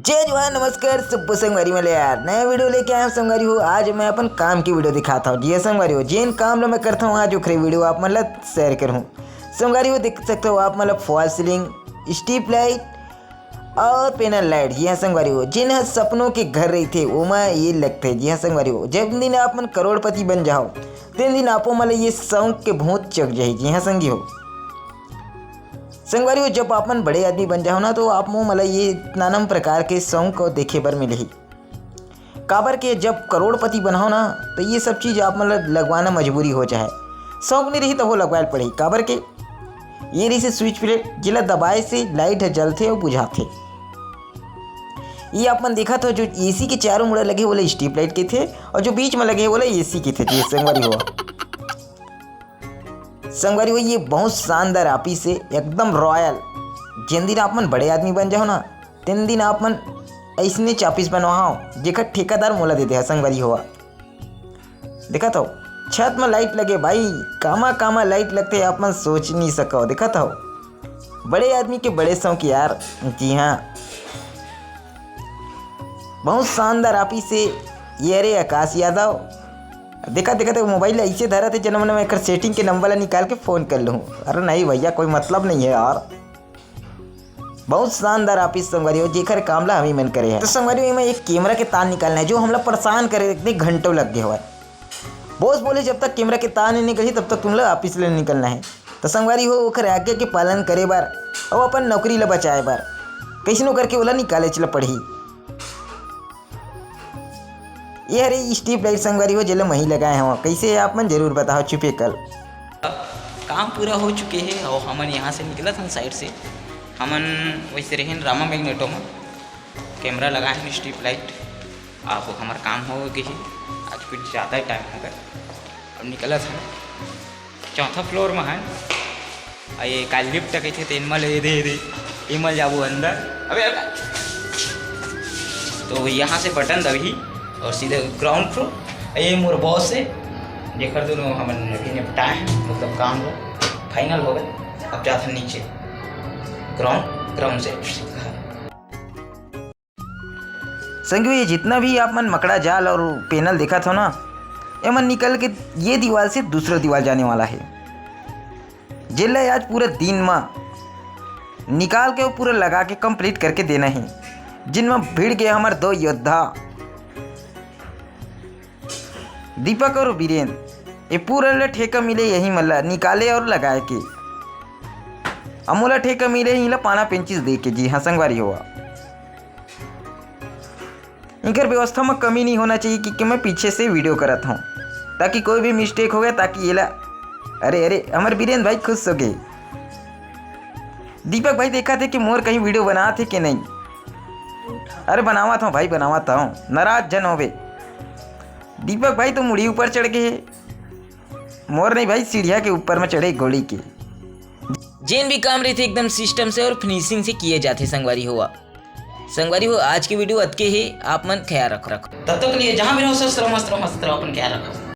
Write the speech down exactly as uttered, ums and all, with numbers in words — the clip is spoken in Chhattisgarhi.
जय जोहार, नमस्कार, सब संगवारी मन ल यार, नया वीडियो लेके आए हंव संगवारी हो। आज मैं अपन काम के वीडियो दिखात हंव। जी हां संगवारी हो, जेन काम ल मैं करत हंव, आज ओखरे वीडियो आप मन ल शेयर करहूं। संगवारी हो, देख सकत हो आप मन ल फॉल्स सीलिंग, स्ट्रिप लाइट और पैनल लाइट। जी हां संगवारी हो, जेन ह सपनों के घर रहिथे, ओमा ये लगथे। जी हां संगवारी हो, जेन दिन आप मन करोड़पति बन जाहव, तेन दिन आपो मन ल ये शौक के भूत चघ जाही। जी हां संगी हो, संगवारी हो, जब आप मन बड़े आदमी बन जाहव ना, तो आप मन ल ये नानम प्रकार के शौक देखे बर मिलही। काबर के जब करोड़पति बनहव ना, तो ये सब चीज आप मन ल लगवाना मजबूरी हो जाए। शौक नहीं रही, तो वो लगवाए ल पड़ही। काबर के ये रहिसे स्विच प्लेट, जेला दबाए से लाइट ह जलथे और बुझाथे। ये आप मन देखत हो, जो एसी के चारों मुड़ा लगे, ओला स्ट्रिप लाइट कहिथे, और जो बीच में लगे, ओला एसी कहिथे। जी संगवारी हो, संगवारी हो, ये बहुत शानदार ऑफिस हे, एकदम रॉयल। जेन दिन आप मन बड़े आदमी बन जाहव ना, तेन दिन आप मन अइसनेच ऑफिस बनवाहव, जेकर ठेकादार मोला दे देहा संगवारी हो। देखत हो, छत म लाइट लगे भाई, कामा कामा लाइट लगथे, आप मन सोच नहीं सकव। देखत हो, बड़े आदमी के बड़े शौक यार। जी हां, बहुत शानदार ऑफिस हे। ये रे आकाश यादव, देखा देखा तो मोबाइल अइसे धरत हे, जन मन मैं एकर सेटिंग के नंबर ला निकाल के फोन कर लूं। अरे नहीं भैया, कोई मतलब नहीं है यार। बहुत शानदार ऑफिस संगवारी हो, जेकर काम ला हम ही मन करे हे। तो संगवारी हो, एमा एक कैमरा के तार निकालना हे, जो हमला परेशान करे, इतने घंटों लग गए हवय। बॉस बोले, जब तक कैमरा के तार नहीं निकलही, तब तक तुम लोग ऑफिस ले निकलना है। तो संगवारी हो, ओखर आज्ञा के पालन करे बर अउ अपन नौकरी ला बचाए बर कइसनो करके ओला निकालेच ला पड़ही। ये हरे स्ट्रिप लाइट संगवारी हो, जेला मही लगाए हव। कइसे हे आप मन जरूर बताओ, चुपे कल। काम पूरा हो चुके हे अउ हमन यहाँ से निकलत हन साइड से। हमन वैसे रहेन रामा मैग्नेटो में, कैमरा लगाए हन, स्ट्रिप लाइट। अब हमर काम हो गे हे, आज कुछ ज़्यादा टाइम हो गए। अब निकलत हन, चौथा फ्लोर में हन। आ ये का लिफ्ट कहिथे, तेन म ले दे दे, एमल जाबो अंदर। अबे, अबे। तो यहाँ से बटन दबही और सीधे ग्राउंड फ्लोर। ये मोर बॉस हे, जेकर दोनों हमन अभी निपटाए हैं, मतलब काम लो फाइनल हो गए। अब जात हन नीचे ग्राउंड, ग्राउंड से घर। संगवारी, ये जितना भी आप मन मकड़ा जाल और पैनल देखत हो ना, एमन निकल के ये दीवार से दूसरा दीवार जाने वाला है, जेला आज पूरा दिन मा निकाल के, वो पूरा लगा के कंप्लीट करके देना है। जिन मा भिड़ गए हमर दो योद्धा दीपक और बीरेन, ये पूरा ला ठेका मिले यही मन ला निकाले और लगाए के। अउ मोला ठेका मिले ही ला पाना पेंचिस दे के। जी हाँ संगवारी हो, इनकर व्यवस्था में कमी नहीं होना चाहिए, क्योंकि मैं पीछे से वीडियो करत हूँ, ताकि कोई भी मिस्टेक हो गया, ताकि ये ला, अरे, अरे, हमर बीरेन भाई खुश हो गए। दीपक भाई देखा थे कि मोर कहीं वीडियो बनात हे कि नहीं। अरे, बनावत हूँ भाई, बनावत हूँ, नाराज झन होवे। दीपक भाई तो मुड़ी ऊपर चढ़ गए हे, मोर नहीं भाई, सीढ़िया के ऊपर में चढ़े घोड़ी के। जेन भी काम रहिथे एकदम सिस्टम से और फिनिशिंग से किए जाथे संगवारी हो। संगवारी हो, आज के वीडियो अतके हे, आप मन ख्याल रखो, रखो। तब तक के लिए जहाँ भी रहो, स्वस्थ रहो, मस्त रहो, मस्त रहो, अपन ख्याल रखो।